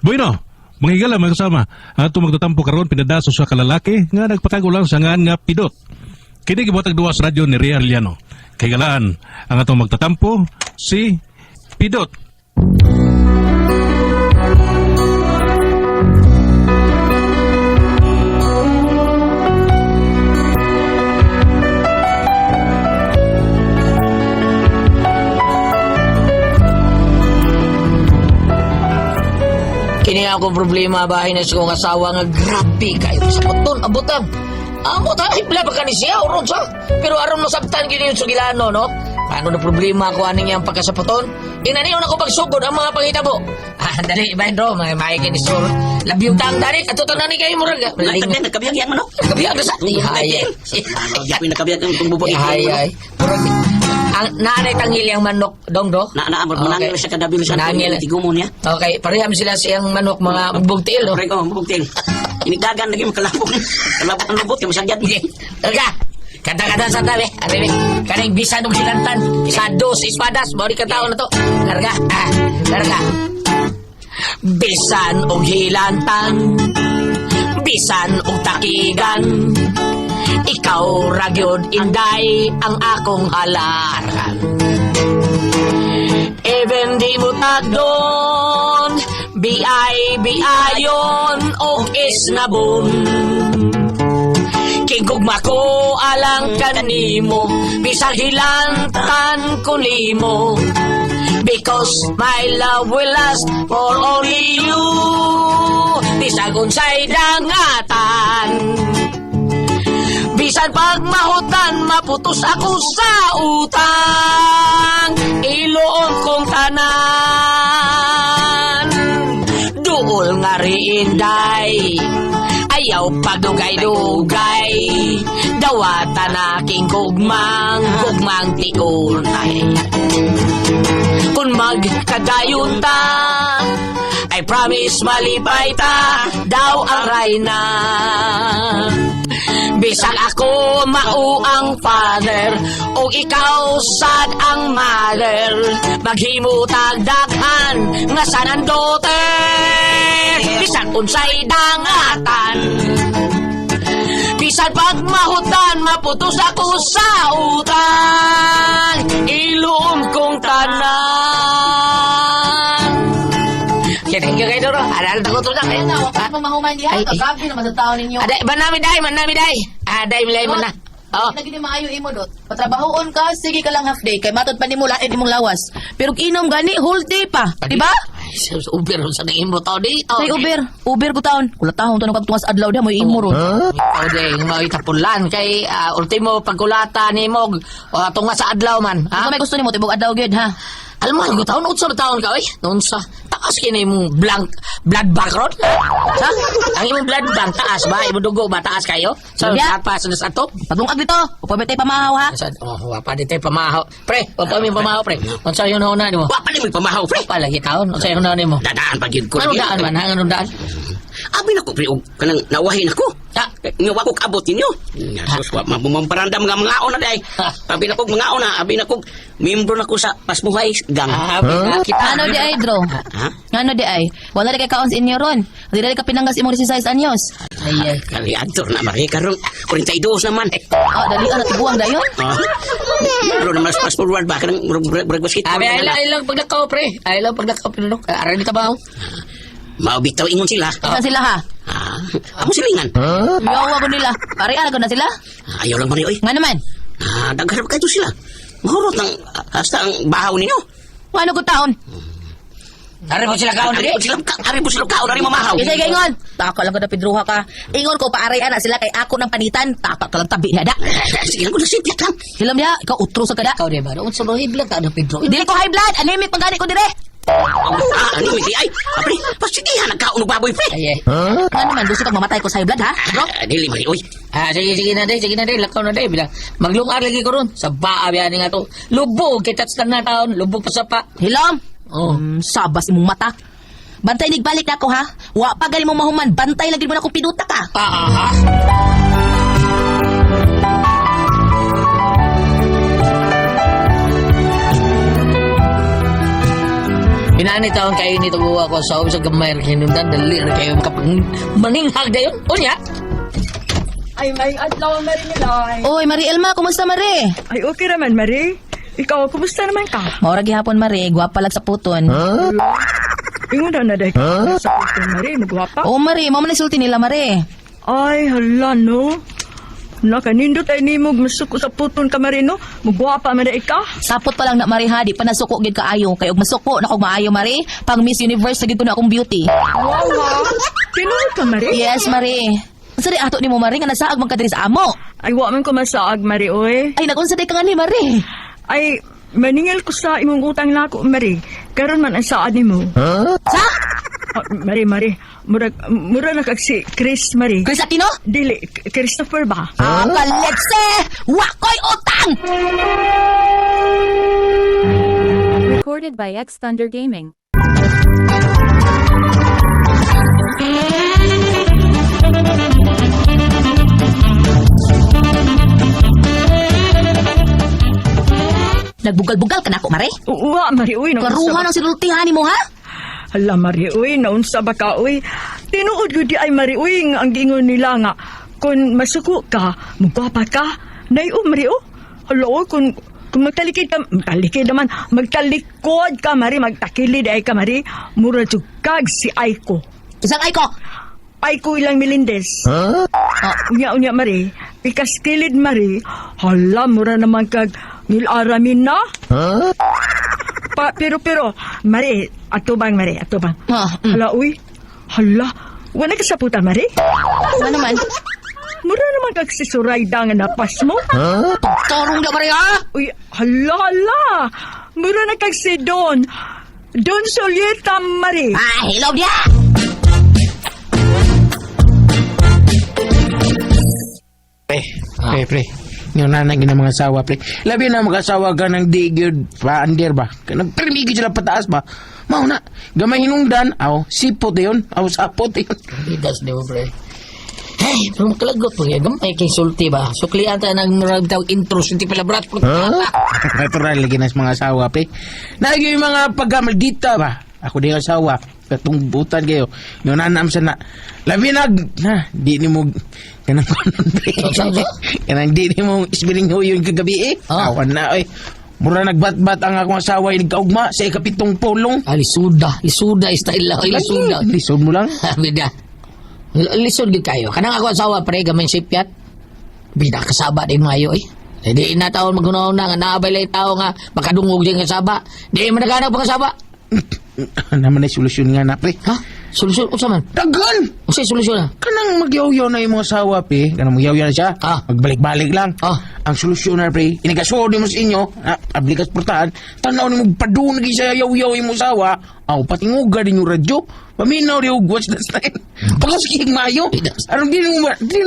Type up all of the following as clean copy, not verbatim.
Bueno, mga higala, mga kasama, ato magtatampo karon pinadaso sa kalalaki nga nagpatago lang sa ngan nga pidot. Kini gibuhatag duwa sa radyo ni Ria Arellano. Kahigalaan, ang atong magtatampo si Pidot. Kini ako problema bahay na sa kong asawa nga grabe kayo sa puton abutang. Amo ta hibla pa kani siya oron sa. Pero aron masabtan gyud yung sugilano no. Paano na problema ako aning iyang pagkasaputon? Inaniyon ako pagsugod ang mga panghitabo. Ah, dali, Bandro, may may kini sur. Labiw tang dali, ato tanan ni kayo murag. Nagkabiyag, nagkabiyag yan manok. Nagkabiyag na sa. Ay, ay. Yapin nagkabiyag ang kung bubuo. Ay, ay. Murag ang naanay tangil yang manok dong do. Na na amor manangil sa kadabil sa Nangil. tigumon niya. Okay, pareham sila siyang manok mga bugtil no. Pre ko bugtil. Inigdagan lagi makalabok. Kalabok ang lubot kay masagyad. Sige, Talaga. Kanta-kanta sa tabi. Ano Kaning bisan og silantan. Sa dos espadas. Mao ni kataon na to. Larga. Ah, larga. Bisan og hilantan. Bisan og takigan. Ikaw ragyod inday ang akong halaran. Even di mo tagdon, biay biayon og isnabon. Kigugma ko alang kanimo bisag hilantan ko nimo. Because my love will last for only you. Bisag unsay dangatan. Bisan pagmahutan, maputos ako sa utang. Iloon kong tanan. Duol nga riinday. Ayaw pagdugay-dugay. Dawatan aking gugmang, gugmang tiunay. Kung magkagayon ta, I promise malipay ta, daw aray na. Bisag ako mao ang father o ikaw sad ang mother, maghimutag daghan nga sanan daughter. Bisan unsay dangatan. Bisan pagmahutan, maputos ako sa utang. Iluom kong tanan. Okay, thank you kayo, Doro. Alala ko ito na. Ayun na, wag mo mahuman diha. Ay, ay. Grabe naman sa taon ninyo. Aday, manami day, manami day. Aday, milay man na. Oh. Lagi ni maayo imo dot. Patrabahoon ka, sige ka lang half day kay matod pa nimo lain imong lawas. Pero inom gani whole day pa, di ba? Ay, sus, Uber sa nang imo tao di. Say Uber, Uber ko taon. Kula taon tanong kag tungas adlaw diha mo imo ron. Tao di, mga itapulan kay ultimo pagkulata ni Mog. O tunga sa adlaw man, ha? Kung may gusto nimo tibok adlaw gyud ha. Alam mo, ang taon, utsa ba taon ka, oy? Noon sa, taas kini imong blank, blood bank ron? Sa? Ang imong blood bank, taas ba? Imong dugo ba, taas kayo? Sa, Yeah. pa, sa ato? Padungag dito. Upamit tay pamahaw ha. Sa, oh, wapa di tayo pamahaw. Pre, wapa mi pamahaw, pre. Unsa yung nauna nimo? Wa pa ni pamahaw pre. Pa lagi taon, unsa yung nauna nimo? Dadaan pa gyud ko. Ano daan man, ha? Anong daan? Abi na ko pre og kanang nawahin ako. Ah. Nga wa ko kaabot ninyo. Nga sus wa mamamparandam nga mga na day. Abi na ko mga na, abi na ko membro na ko sa Pasmuhay gang. Ah, kita. Ano di ay dro? Ha? Ngano di ay? Wala di kay kaon sa inyo ron. Di dali ka pinanggas imong 16 anyos. Ay, ay. Kali adtor na mari karon 42 naman. Oh, dali na tibuang dayon. Ah. Membro naman sa fast forward ba kanang murag murag basket. Abi, ay lang, ay lang paglakaw, pre. Ay lang paglakaw, pero aray dito ba? Mao bitaw ingon sila. Isa sila ha. Ah, amo silingan. Yawa ko nila. Pare ko na sila. Ayaw lang mari oy. Nga naman. Ah, daghan pa kayo sila. Mahurot ang hasta ang bahaw ninyo. Ngano ko taon? Aray mo sila kaon, Ari dili. po sila ari po sila kaon, ari mamahaw. Isa kay ingon. Taka lang ko na Pedroha ka. Ingon ko paaray ana sila kay ako ng panitan. Taka ka lang tabi na da. Sige lang ko nasipyat lang. Hilam niya, ikaw utro sa kada. Ikaw di ba? Unsa ba hibla ka na Pedro? Dili ko high blood, anemic pagani ko dire. Ah, ano may ay? Ah, pre, pasigihan nagkaon og baboy pre. Ay, ay. Nga naman gusto kag mamatay ko sa high blood ha? Bro. Ah, dili mari oy. Ah, sige, sige na, day. Sige na, day. Lakaw na, day. Bilang, maglungar lagi ko ron. Sa baa, biyan nga to. Lubog, kay touch na taon. Lubog pa sa pa. Hilam. Oh. Sabas imong mata. Bantay nigbalik na ako ha. Wa pa gali mo mahuman, bantay lagi mo na akong pinuta ka. Ah, ah, ah. Inani taon kayo nito buwa ko sa sa gamay ra hinundan dali ra kayo makapag maninghag dayon. Unya. Ay, may adlaw, Marinilay. Oy, Mari Elma, kumusta Mari? Ay, okay raman, Mari. Ikaw, kumusta naman ka? Maura gihapon Mari, gwapa lag sa puton. Ingon na na dahil huh? Sa puto, Mari. Magwapa. Oh Mari, mao man sulti nila Mari. Ay, hala, no. Nakanindot ay nimo masuko sa puton ka, Mari, no? Magwapa man na ika. Sapot pa lang na Mari ha, di pa nasuko gid kaayo. Kay og masuko na kog maayo Mari, pang Miss Universe na gid ko na akong beauty. Wow, ha? Tinuod ka, Mari? Yes, Mari. Unsa di ato nimo Mari nga nasaag man ka diri sa amo? Ay, wa man ko masaag, Mari, oy. Ay nagunsa di ka nga ni Mari? Ay, maningil ko sa imong utang nako, Mari. Karon man ang saad nimo. Sa? Ah, Mari, Mari. Mura, mura na kag si Chris, Mari. Chris Aquino? Dili, Christopher ba? Ah, kaletse! Wa ko'y utang! Recorded by X Thunder Gaming. Nagbugal-bugal ka na ako, Mare. Uwa, Mari, uy. Naunsa Klaruhan ba- ang sinultihan nimo, ha? Hala, Mari, uy. Naunsa ba ka, uy? Tinuod gud di ay, Mari, uy. Nga ang giingon nila nga, kung masuko ka, mugwapa ka, nayo, Mari, oh. Hala, uy, kung magtalikid ka, magtalikid naman, magtalikod ka, Mari, magtakilid ay ka, Mari, mura jud kag si Aiko. Isang ay ko. Aiko ilang Melendez. Huh? Unya, unya, Mari, ikas kilid, Mari, hala, mura naman kag nilaramin na. Pa, pero, pero, Mari, atubang, Mari, atubang. Ah. Hala, uy. Hala, wala ka sa puta, Mari. Ano naman? Mura naman kag si Surayda nga napas mo. Torong na, Mare, ha? Uy, hala, hala. Mura na kag si Don. Don Solieta, Mari. Ah, hello niya! Pre, pre, pre. Yung nanay gina mga asawa, pre. Labi na mga asawa ka ng di gyud pa andir ba. Kanang pirmi gyud sila pataas ba. Mao na, gamay hinungdan, aw sipot yun, aw sapot yun. Bidas ni mo pre. Hey, pero makalagot po gamay kay sulti ba. Suklian ta nang murag tawag intro sulti pala brat. Huh? Natural lagi na sa mga asawa, pre. Naagi yung mga pagkamaldita ba. Ako di ang asawa. Katong butan kayo. Yung nanam sa na. Labi na, na, di ni mo, kanang kanon, pre. Saan, saan? Kanang di ni mo isbiling yun kagabi eh. Ah. Awan na, oy. Mura nagbatbat ang akong asawa yung nagkaugma sa ikapitong pulong. Ah, lisuda. Lisuda style lang. Lisuda. Lisod mo lang. Bida. Lisod gyud kayo. Kanang ako asawa pre gamay sipyat. Bida kasaba din mayo eh. Di na taon maghunaw na nga naabay lay tao nga makadungog din kasaba. Di man naghanap pa kasaba. Naman ay solusyon nga na, pre. Ha? Solusyon unsa man? Tagal! Unsay solusyon na? Kanang magyawyaw na yung mga asawa, pre. Kanang magyawyaw na siya. Ah. Magbalik-balik lang. Ah. Ang solusyon na, pre, inigasuod mo sa inyo, na, ablikas portahan, tanaw ni mo padunag sa yaw-yaw yung asawa, aw, patinguga din yung radyo. Paminaw rin yung watch the time. Pagkasikig mayo. Aron, di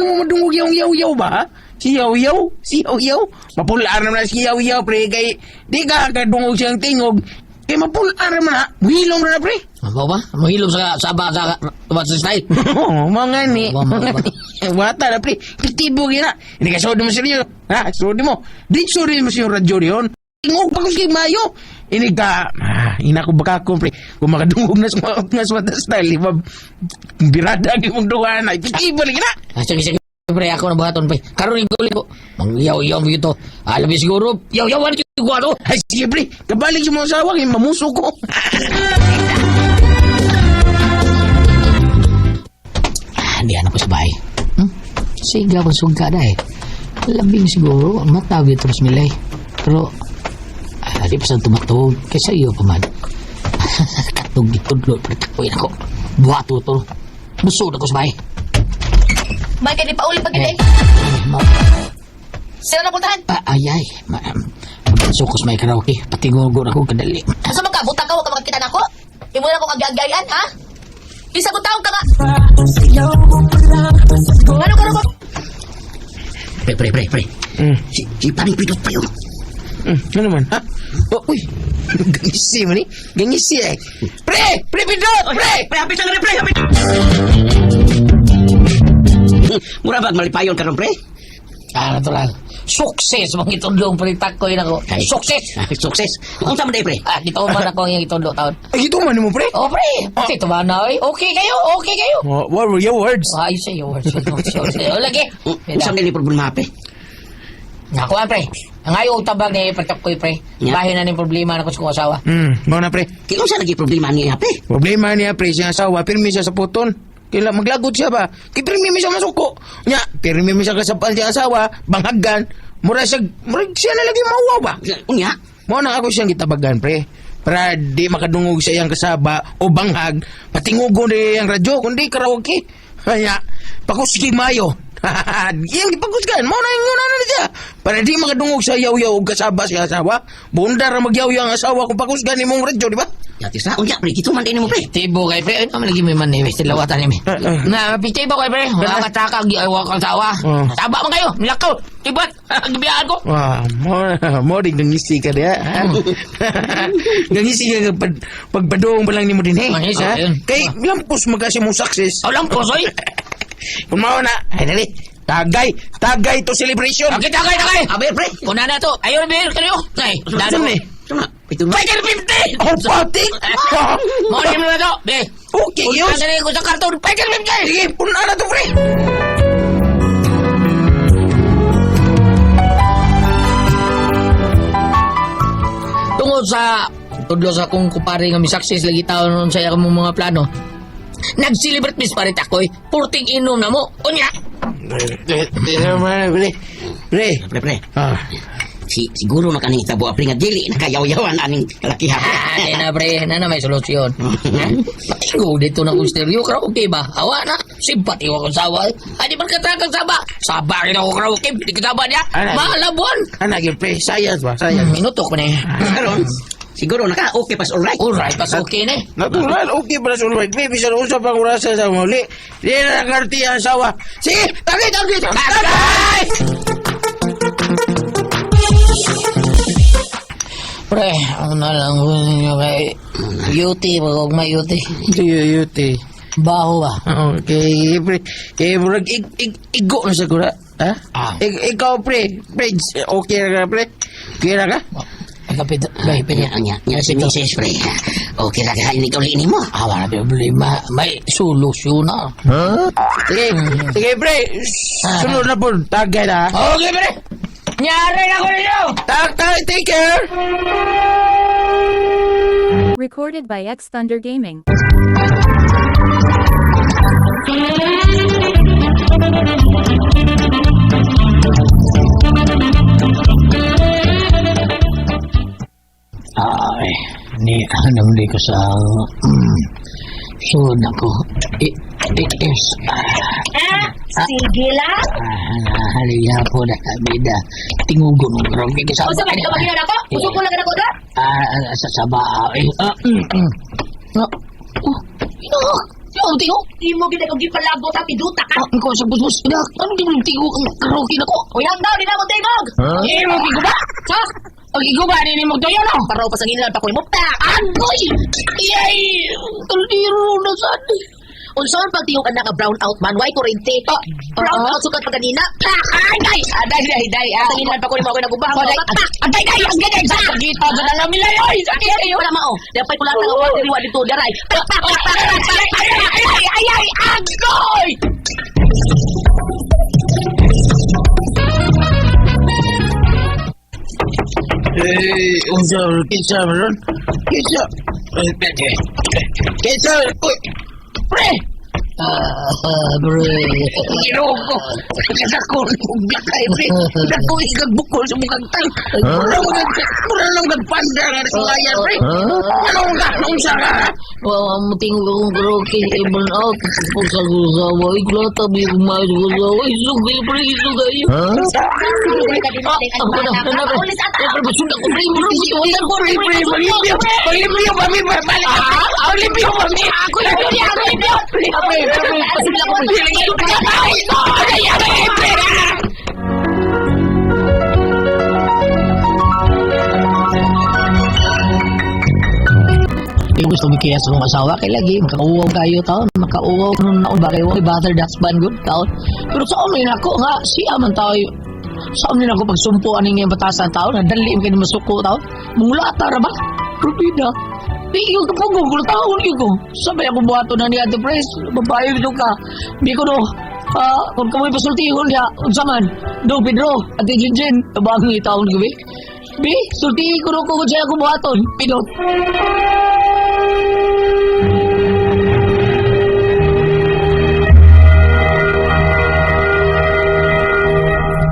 mo madungog yung yaw-yaw ba, ha? Si yaw-yaw? Si yaw-yaw? Mapulaan naman na si yaw-yaw, pre. Kay, di ka kadungog siyang tingog. Kay mapulaan naman na. Hilom na, pre. Ano ba? Mahilom sa saba sa what's the style? Oo, mga ni. Wa, Mga wa. ni. Wata na, pre. Kitibo na. Hindi ka sodi mo sa inyo. Ha? Sodi mo. Di sodi mo sa radyo yun. Tingog pa ko sa mayo. Ini ka, ah, ina ko baka ko, pre. Kung makadungog na sa mga sa mga style, di ba? Birada ang imong duha na. Kitibo lagi na. Ah, sige, sige. Pre, ako na buhaton, pre. Karon yung guli ko. Mangyaw-yaw mo ito. Alam niyo siguro, yaw-yawan yung ko ato. Ay, sige, pre. Kabalik sa mga asawa, kay mamuso ko. Ah, hindi anak ko sa bahay. Hmm? Sige, ako sugka na eh. Labing siguro, matawag ito mas milay. Pero, ah, di pa sa tumatawag. Kaysa iyo pa man. Katong gitudlo, pero takuin ako. Buhato to. Busod ako sa bahay. May kay di pauli pag Eh, eh. ma- Sila na puntahan. ah, ay, ay. Ma, Sukos may karaoke. Patingugon ako kadali. Asa man ka butang ka wa ka makakita nako? Imo na akong agyagyaan, ha? Isa ko taong ka nga. Ano ka ro? Pre, pre, pre, pre. Si paring pidot pa yun. Ano man, ha? Oh, uy. Gangisi man eh. Gangisi eh. Pre! Pre, pindot! Pre! Pre, hapit lang pre, hapit! Mura bag malipayon karon pre? Ah, natural. Success mga itudlong pre takoy nako. Ay. Success. Success. Unsa man day pre? Ah, gituman ako ang iyang itudlo taon. Ay, ito man mo, pre. Oh, pre, pati tuman na oy. Okay kayo, okay kayo. Oh, what were your words? Oh, ayos sa iyo. Words, words, words. Oh, lagi. Unsa man day problema pre? Nakuha, pre. Ang ayaw tabag ni Patakoy, pre. Yeah. Bahin na ning problema na ko sa kong asawa. Mao na, pre. Kay unsa lagi problema niya pre? Problema niya, pre, siyang asawa, pirmi siya sa puton. Kila maglagot siya ba? Kay pirmi mi siya masuko. Nya, pirmi mi siya kasapal siya asawa, banghagan. Mura siya, mura siya na lagi mauwaw ba? Unya? Mao na ako siyang gitabagan, pre. Para di makadungog sa iyang kasaba o banghag, patingugo ni iyang radyo, kundi karaoke. Kaya, pakusgi mayo. Iyang gipakusgan, mao na yung na siya. Para di makadungog sa yaw-yaw og kasaba siya asawa. Bundar ra magyaw-yaw ang asawa kung pakusgan imong radyo, di ba? Yati sa unya pre, gituman day nimo pre. Tibo kay pre. Ay, naman lagi may man eh. Silawatan ni Na, pitibo kay pre. Wala ka taka, wa kang sawa. Oh. Saba man kayo. Nilakaw. Tibat. Gibiyaan ko. Wah, mo mo din nangisi ka diha. Ha? Nangisi ka pag, pagpadong pa lang nimo din eh. Mangisi, Ha? ayun. Kay lampos magkasi mo success. Oh, lampos, oy. Kung mao na, ay dali. Tagay, tagay to celebration. Okay, tagay, tagay. Aber pre. Kuna na to. Ayaw na bihir kayo. Ay, Saan dano. eh? Tama. Ito na. Fighter 50! Oh, patik! Mo na to. Be. Okay, yun. Punta na ko sa karton. Fighter 50! Sige, puna na to, pre. Tungod sa tudlo sa akong kupare nga mi-success lagi taon nun sa akong mga plano. Nag-celebrate mis parit ako'y purting inom na mo. Unya! Pre, pre. Pre pre. Ah, Si siguro na kaning itabo pre nga dili nakayaw-yawan aning kalakihan. Ah, di na pre, na na may solusyon. Ha? Patingo dito na kong stereo, karaoke ba? Awa na, simpati ko akong sawa. Ay, di man katakang saba. Saba rin ako karaoke, di kasaba niya. Ano? Maalabuan. anak yun, pre. Sayas ba? Sayas. Minutok ko na eh. Karon siguro naka okay pas alright. Alright, pas okay na eh. Natural, okay pala sa ulwag. Pre, bisan usap ang urasa sa muli. Di na nakarti ang asawa. Sige, tagay, tagay, tagay! Pre, ano na lang ko ninyo kay Yuti, wag may yuti. Sige, yuti. Baho ba? Oo, kay pre, kay murag ig, ig, igo na sa kura. Ha? Ah. Ikaw pre, pre, okay ra ka pre? Okay ra ka? Ay, kapit, bay, pwede. Nya nya si Mrs. pre. Okay ra ka ini uli nimo. Ah, wala problema. May solusyon na. Sige, sige pre, sunod na po, tagay na. Okay, pre! Nyari na ko ninyo! Tagay, take care! Recorded by X Thunder Gaming. Ay, ni anong di ko sa sud ako. I, it is Ah, sige lang. Halina po na bida. Tingugon mo karon kay kasama. Unsa man ikaw maginan ako? Usuko lang ako da. Ah, ah, sa saba. Eh, ah, mm, mm. Ah, oh, inak. Yung tingo. Imo gid ako gipalabot ha piduta ka. Ah, ikaw sa busbus. Inak, ano di mo yung tingo ang karaoke na ko? Uy, hanggaw di na mo tingog. Eh, mo ba? Ha? Ang iguba ni mo toyo no? Paraw pa sa ngilan pa ko nimo. Pa. Agoy! Yay! Kaldero na sad. Unsaon pag tingog anak nga brown out man, way kurente. Brown out sukat pa ganina. Pa. Ay, ay! Aday, day, day, ah. Sa ngilan pa ko nimo ako nagubah. Aday, Pa. aday, day! Ang ganyan! Sa gita sa nang milay! Ay, sakit kayo! Wala mao. Dapay ko lang ang award diri wa dito daray. Pa pa pa pa. Ay, ay, ay, ay, ay, ay, agoy! Eh, unsa, kinsa man ron? Kinsa? Eh, Kinsa? Uy, Pre! Ah, pre. Ginoo ko. Kasakol kong blakay, pre. Dako ikagbukol sa mukang tang. Mura mo nag, mura lang nagpanda nga sa layan, pre. Ano ka? Unsa ka? Wa mo tingog akong karaoke, ibon out. Pag sa gusawa, iklata, bi kumayos gusawa. Isugay, pre, isugay. Ah, ako na, na, na, pre. Eh, pre, basunda ko, pre. Mura mo, tuwayan ko, pre, Pre, palimpyo! Palimpyo kami! Balik! Palimpyo kami! Ako yung pre, ako yung pre. Pre, pre, Basunda ko, pre. Ay, ay, ay, pre! Yung gusto mo kaya sa kong asawa, kay lagi, makauwaw kayo taon, makauwaw nun na ba kayo, butter that's ban good taon. Pero sa amin ako nga, siya man tayo, Saan nila ako pagsumpo aning iyang batasan tao na dali mo kayo masuko tao. Mungulata ra ba? Rubina. Di iyo ka pugong kung taon iyo ko. Sabay ako buhato na ni Ate Pres. Babae ito ka. Di ko no. Ah, kung kamoy pasultihon niya, unsa man. Do Pedro, Ate Jinjin, tabang ni taon ko bi. Bi, sultihin ko no kung siya ako buhaton. Pidot.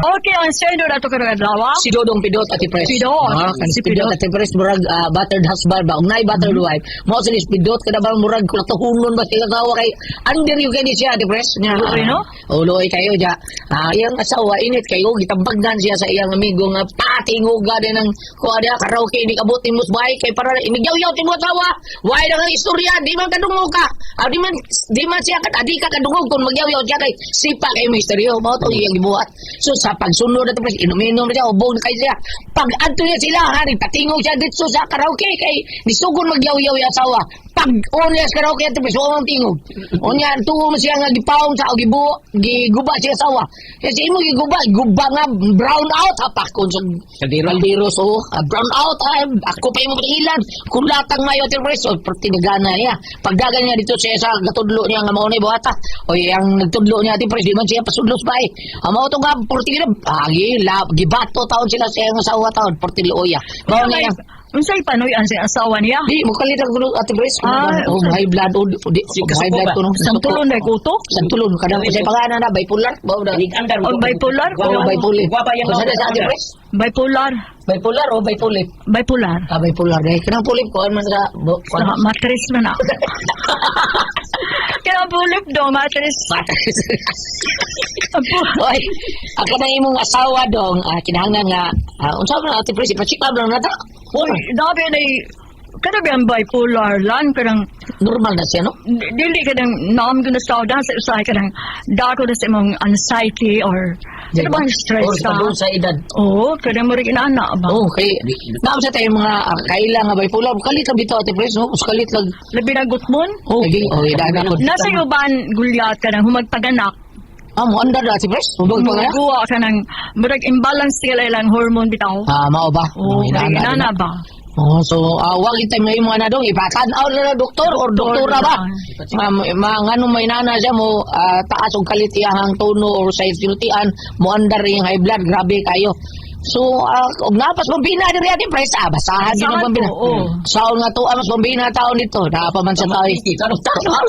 Okay, ang sendo na ito karong adlaw. Si Dodong Pidot Ate Pres. Pidot. Ah, kan Si si Pidot Pidot. Ate Pres murag battered husband ba. Unay battered wife. Mao sila si Pidot kada ba murag kulatuhunon ba sila asawa kay under yung kani siya Ate Pres. Nya. Luoy, no? Oh, luoy kayo ja. Ah, iyang asawa init kayo gitabagdan siya sa iyang amigo nga patinguga din ang kuha diha karaoke ni kabot ni bahay kay para imigyaw-yaw ti mo asawa. Why na kang istorya di man kadungog ka. Ah, di man siya kad adi ka kadungog kung magyaw-yaw siya kay sipa kay misteryo mao to iyang gibuhat. So sa pagsunod na to pres inom-inom na siya ubog na kayo siya. Pag adto niya sila hari patingog siya didto sa karaoke kay nisugon magyaw-yaw yung asawa. Pag on niya sa karaoke ato pres wa man tingog. Unya tuo mo siya nga gipaong sa o gibuo giguba siya asawa. Kasi imo giguba guba nga brown out hapak kun sa Kaldero. Kaldero so brown out ah, ako pa imo ilan kung latang mayo ato pres o tinagana niya. Pagdagan niya dito siya sa gatudlo niya nga mao na buhata. O yang nagtudlo niya ati pres di man siya pasudlos ba eh. Ang mao to nga porti na agi la gibato taon sila sa iyang asawa taon porti luoya. Mao na yang Unsay panoy-an sa asawa niya? Di mo kalit ang gulo ati pres. Ah, Oh, high blood o di high blood ko no. Santulon na kuto? Santulon kadang sa pangalan na bipolar ba na. Andar O bipolar? Oh, bipolar. Gwapa yang Kung sa ati pres? Bipolar. Bipolar o bipolar? Bipolar. Ah, bipolar dahil kanang pulip ko man sa Sa matres man ako. Kaya ang pulip do, matres. Matres. Ang Oy, ang kanang imong asawa dong, kinahanglan nga unsa man ati pres, ipa-check up lang na ta. Uy, dabi na kada ba ang bipolar lan kanang Normal na siya no? dili kanang naam ko na sa sa usahay kanang dako na sa imong anxiety or kada ba ang stress Or ka? sa sa edad. Oo, kada mo rin inaana ba? Oh, kay naam sa tayo mga kaila nga bipolar, kalit lang bitaw ati pres no? Kalit lang. Labi na gutmon? Oh, okay, oh, dana ko. Nasa iyo ba ang gulyat ka ng humagpaganak? Ah, mo andar na ati pres. Mubag pa nga. Muguwa ka ng murag imbalance sila ilang hormone bitaw. Ah, mao ba? Oo, Oh, inana ba? Oh, so wag itay may mga na dong ipatan-aw na na doktor or doktora ba? Ma, ma ngano may nana siya mo taas og kalit iyahang tono or sa sinutian mo andar yung high blood grabe kayo. So og napas pambina diri ati pres basahan din ang Basahan pambina. ko, oo. Saon nga to mas pambina taon dito. Naa pa man sa tao. Alas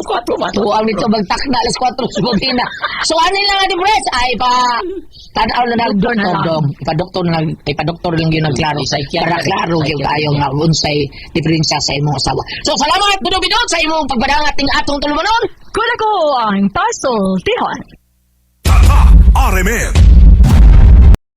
4 ba? Tuang dito magtakna alas 4 sa pambina. So ano lang ati pres ay pa tan-aw na nag Doktor na doktor lang. dong. Ipa-doktor na lang, ipa-doktor lang yun ang klaro. Para klaro gyud kayo nga unsay diferensya sa imong asawa. So salamat Dudong Bidon sa imong pagpadangat ning atong tulumanon. Kuna ko ang puzzle, tihon. RMN.